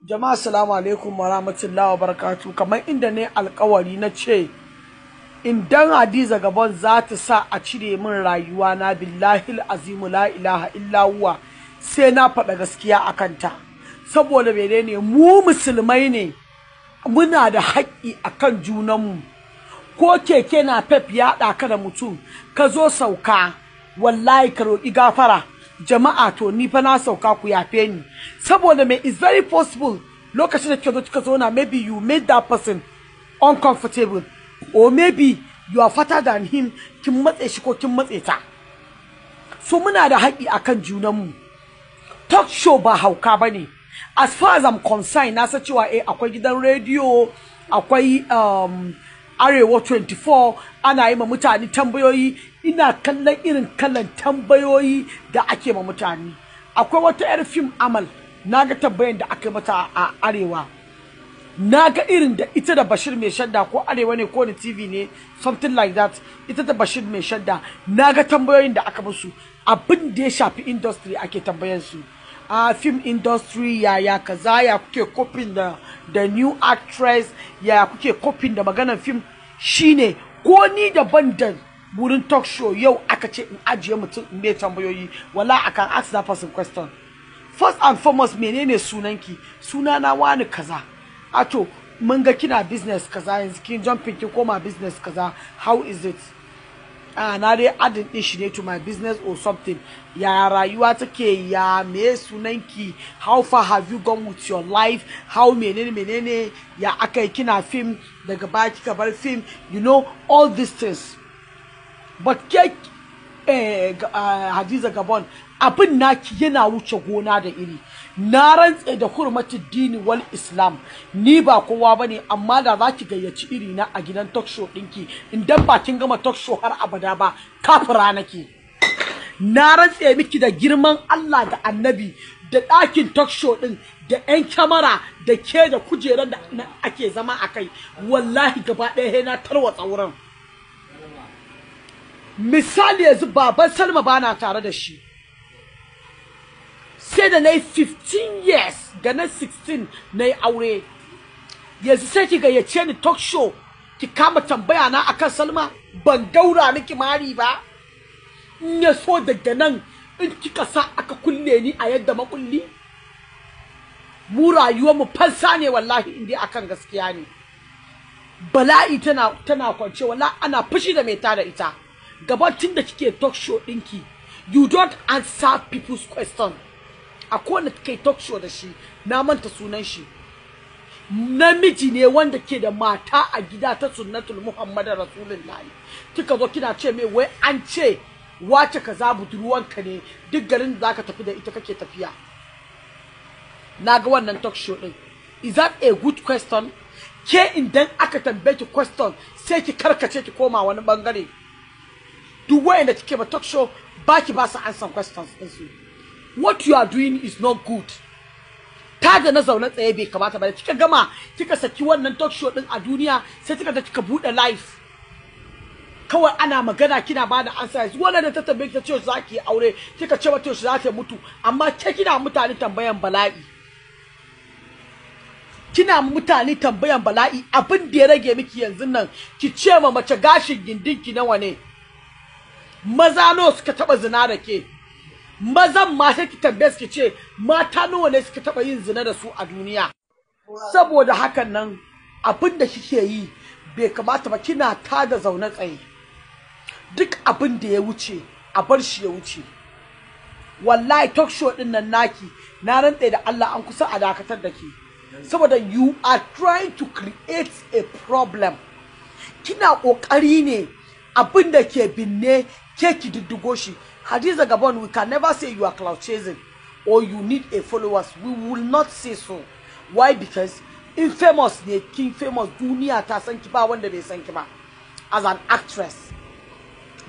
Jama'a, assalamu alaikum wa rahmatullahi wa barakatuh. Kamar inda ne alkawari na ce idan Hadiza Gabon za ta sa a cire min rayuwa na, billahi azimu la ilaha illa huwa, sai na faɗa gaskiya a kanta. Saboda menene? Mu musulmai ne, muna da haƙƙi akan junanmu. Ko keke NAPEP ya haɗa ka da mutum, ka zo sauka, wallahi ka roƙi gafara. Jama'a, to ni fa na sauka, ku yafe ni. Saboda me? Is very possible lokacin da kika zo kika zauna, maybe you made that person uncomfortable, or maybe you are fatter than him, kin matse shi ko kin matse ta. So muna da haƙƙi akan junanmu. Talk show ba hauka bane. As far as I'm concerned, na san cewa akwai gidan rediyo, akwai Arewa 24, ana yi ma mutane tambayoyi. Ina kallon irin kallon tambayoyi da ake ma mutane. Akwai wata 'yar fim, Amal, na ga tambayan da aka yi mata a Arewa. Na ga irin da ita da Bashir Mai Shadda, ko Arewa ne ko ni TV ne, something like that, ita da Bashir Mai Shadda, na ga tambayoyin da aka musu. Abin da ya shafi industry ake tambayan su, a film industry, yaya kaza, ya kuke coping da new actress, ya kuke coping da maganar film. Shine ko ni daban da wurin talk show, yau aka ce in ajiye mutum in mai tambayoyi, wala I can ask that person question. First and foremost, menene sunanki? Sunana wani kaza. A to, mun ga kina business kaza, yanzu kin jumping kin koma business kaza, how is it? Ah, na dai adding din shi ne to my business or something. Ya rayuwa take? Ya me sunanki? How far have you gone with your life? How menene menene? Ya aka yi kina film, daga baya kika bar film? You know all these things. But ke Hadiza Gabon, abin naki yana wuce gona da iri. Na rantse da hurmatin dini wal Islam, ni ba kowa bane, amma da za ki gayyaci iri na a gidan talk show ɗinki, idan ba kin gama talk show har abada ba, kafira nake. Na rantse miki da girman Allah da Annabi, da ɗakin talk show ɗin, da 'yan kyamara, da ke, da kujerar da ake zama a kai, wallahi gaba ɗaya na tarwatsa wurin. Misali yanzu, baban Salma bana tare da shi, sai da na yi 15 years ga na 16 na yi aure. Yanzu sai ki gayyace ni talk show, ki kama tambaya na akan Salma, ban gaura miki mari ba? In ya so daga nan, in kika sa aka kulle ni a yadda makulli, mu rayuwar mu fansa ne. Wallahi in dai akan gaskiya ne, bala'i tana kwance, wallahi ana fushi da mai tada ita. Gabatin da kike talk show ɗinki, you don't answer people's question. Akwai wanda kike talk show da shi, na manta sunan shi, namiji ne wanda ke da mata a gida ta sunnatul Muhammadu Rasulullahi. Kika zo kina ce mai wai an ce wace kaza budurwanka ne, duk garin da zaka tafi da ita kake tafiya. Na ga wannan talk show din. Is that a good question? Ke idan aka tambaye ki question, sai ki karkace ki koma wani bangare. Duk wayanda kike ba talk show, ba ki ba su answer questions din su. What you are doing is not good. Ta da na zaune tsaye bai kamata ba. Kika gama kika saki wannan talk show din a duniya, sai kika da kika bude live, kawai ana magana kina ba da answer. Yanzu wannan da ta tambaye ki, ta ce za ki yi aure, kika ce mata za ta mutu. Amma ke kina mutane tambayan bala'i, kina mutane tambayan bala'i. Abin da ya rage miki yanzu nan, ki ce ma mace gashin gindinki nawa ne, maza nawa suka taba zina da ke. Mazan ma sai ki tambaye su, ki ce mata nawa ne suka taba yin zina da su a duniya. Saboda hakan nan, abin da kike yi bai kamata ba. Kina tada zaune tsaye. Duk abin da ya wuce, a bar shi ya wuce. Wallahi talk show din nan naki, na rantse da Allah an kusa a dakatar da ke, saboda you are trying to create a problem. Kina kokari ne abin da ke binne ke ki diddigo shi. Hadiza Gabon, we can never say you are clout chasing or you need a followers. We will not say so. Why? Because in famous ne kin famous, duniya ta san ki, ba wanda bai san ki ba as an actress.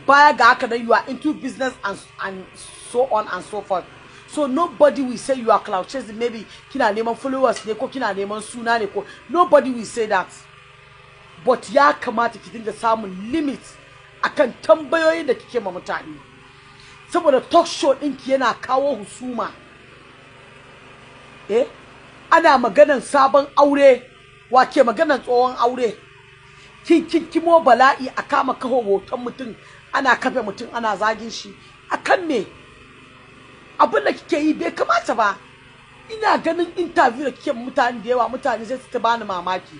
Baya ga haka nan, you are into business and so on and so forth. So nobody will say you are clout chasing, maybe kina neman followers ne ko kina neman suna ne ko. Nobody will say that. But ya kamata ki dinga samun limit akan tambayoyin da kike ma mutane, saboda talk show ɗinki yana kawo husuma. Ana maganan sabon aure, wake maganan tsohon aure? Kin kinkimo bala'i a kama kaho hoton mutum, ana kafe mutum, ana zagin shi akan me? Abin da kike yi bai kamata ba. Ina ganin interview da kike mutane da yawa, mutane sai su ta bani mamaki.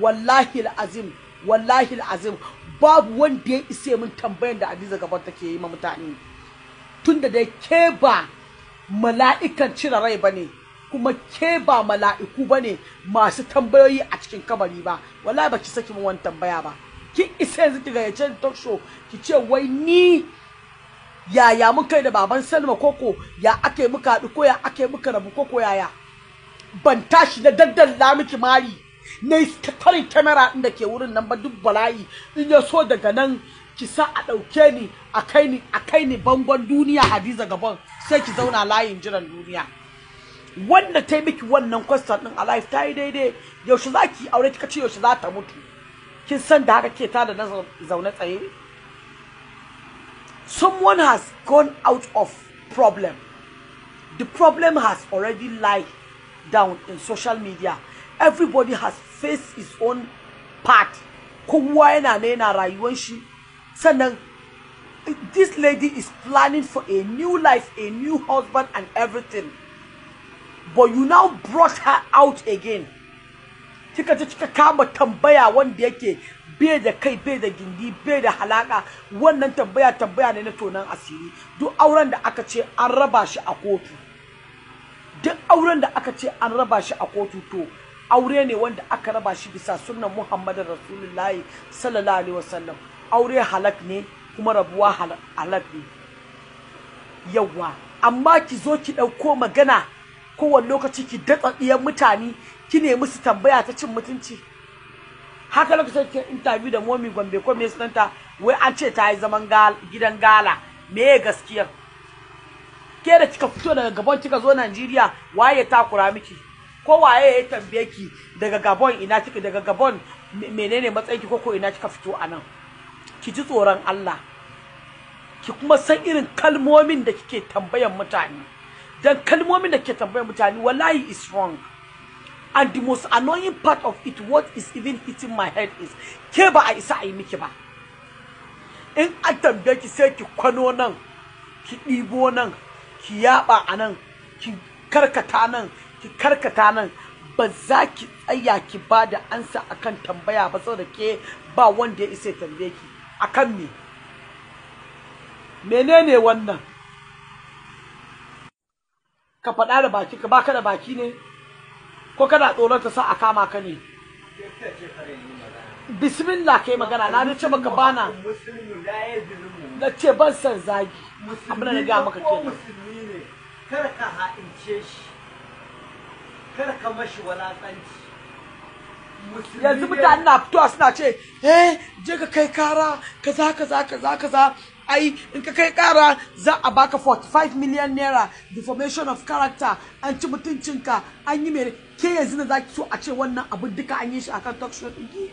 Wallahi azim, wallahi azim, babu wanda ya ise min tambayan da Hadiza Gabon take yi ma mutane. Tunda dai ke ba mala'ikan cire rai bane, kuma ke ba mala'iku bane masu tambayoyi a cikin kabari ba, wallahi baki saki min wani tambaya ba. Kin isa yanzu ki gayyace ni talk show ki ce wai ni yaya muka yi da baban Salma, koko ya aka yi muka haɗu, ko ya aka yi muka rabu, koko yaya? Ban tashi na daddalla miki mari na yi tarin kyamara ɗin da ke wurin nan ba, duk bala'i in ya so daga nan ki sa a ɗauke ni a kai ni, a kai ni bangon duniya. Hadiza Gabon, sai ki zauna layin jiran duniya. Wanda ta yi miki wannan question ɗin a live ta yi daidai. Yaushe za ki aure? Kika ce yaushe za ta mutu. Kin san da haka ke ta da na zaune tsaye. Someone has gone out of problem. The problem has already lied down in social media. Everybody has faced his own part. Kowa yana ne yana rayuwan shi. Sannan this lady is planning for a new life, a new husband and everything, but you now brought her out again. Kika je kika kama tambaya wanda yake bai da kai, bai da gindi, bai da halaka. Wannan tambaya, tambaya ne na tonan asiri. Duk auren da aka ce an raba shi a kotu, duk auren da aka ce an raba shi a kotu, to aure ne wanda aka raba shi bisa sunnan Muhammadin Rasulullahi sallallahu alaihi wasallam. Aure halak ne, kuma rabuwa halak ne. Yawa, amma ki zo ki ɗauko magana kowane lokaci, ki datsa ɗiyan mutane, ki nemi su tambaya ta cin mutunci. Haka lokacin ke interview da Momi Gombe, ko me sunanta, wai an ce ta yi zaman gidan gala. Me ya gaskiyar? Ke da kika fito daga Gabon kika zo Najeriya, waye ya takura miki, ko waye ya tambaye ki daga Gabon ina kika, daga Gabon menene matsayinki, ko ina kika fito anan? Ki ji tsoron Allah, ki kuma san irin kalmomin da kike tambayan mutane, dan kalmomin da kike tambayan mutane wallahi is wrong. And the most annoying part of it, what is even hitting my head is, ke ba a isa a yi miki ba. In an tambaye ki, sai ki kwano nan, ki ɗibo nan, ki yaba a nan, ki karkata nan, ki karkata nan. Ba za ki tsaya ki ba da ansa akan tambaya ba, saboda ke ba wanda ya isa ya tambaye ki. Akan me? Menene wannan? Ka faɗa da baki, ka baka da baki ne, ko kana tsoron ta sa a kama ka ne? Bismillah, kai magana. Na ce maka bana Musulmi la ya zulmu. Na ce ban san zagi. Abin da na gaya maka ko kenan. Musulmi ne, kar ka ha'ince shi, kar ka mashi walakanci. Musulmi Yanzu ne- mutane na fitowa suna ce, eh, je ka kai kara, kaza kaza kaza kaza. Ai in ka kai kara za a baka 45 million naira, defamation of character, an ci mutuncinka, an yi mere. Ke yanzu na zaki so a ce wannan abin duka an yi shi akan talk show ɗinki?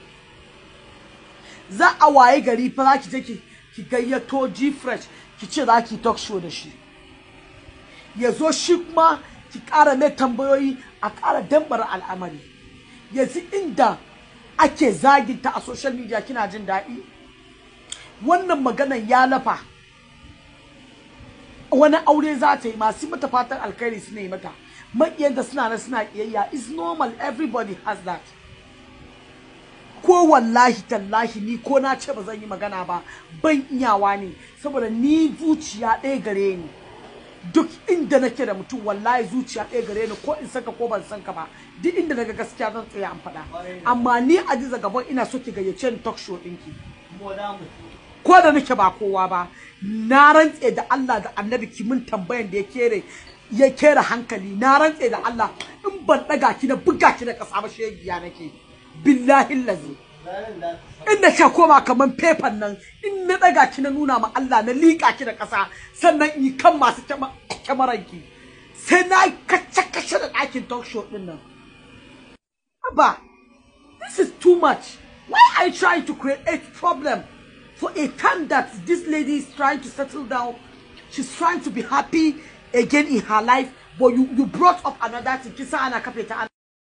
Za a waye gari fa za ki je ki gayyato G Fresh, ki ce za ki talk show da shi, ya zo shi kuma ki ƙara mai tambayoyi, a ƙara dambara al'amari. Yanzu inda ake zaginta a social media kina jin daɗi. Wannan maganan ya lafa. Wani aure za ta yi, masu mata fatan alkhairi suna yi mata, maƙiyanta suna na suna ƙiyayya. Is normal, everybody has that. Ko wallahi tallahi ni ko na ce ba zan yi magana ba, ban iyawa ne, saboda ni zuciya ɗaya gare ni. Duk inda nake da mutum, wallahi zuciya ɗaya gare ni, ko in saka ko ban san ka ba, duk inda naga gaskiya zan tsaya an faɗa. Amma ni Hadiza Gabon, ina so ki gayyace ni talk show ɗinki. Mu za mu Ko da nake ba kowa ba, na rantse da Allah da Annabi ki mun tambayan da ya kere hankali. Na rantse da Allah in ban daga ki na buga ki da kasa ba, shegiya nake, billahi lazi. Ranar da ta In na ka koma kaman fefan nan, in na daga ki na nuna ma Allah na liƙa ki da ƙasa, sannan in yi kan masu kyamaran ki, sai na kace kace da ɗakin talk show ɗin nan. Abba, this is too much. Why are you trying to create a problem for a time that this lady is trying to settle down? She's trying to be happy again in her life. But you brought up another thing. Kisa ana kafe ta.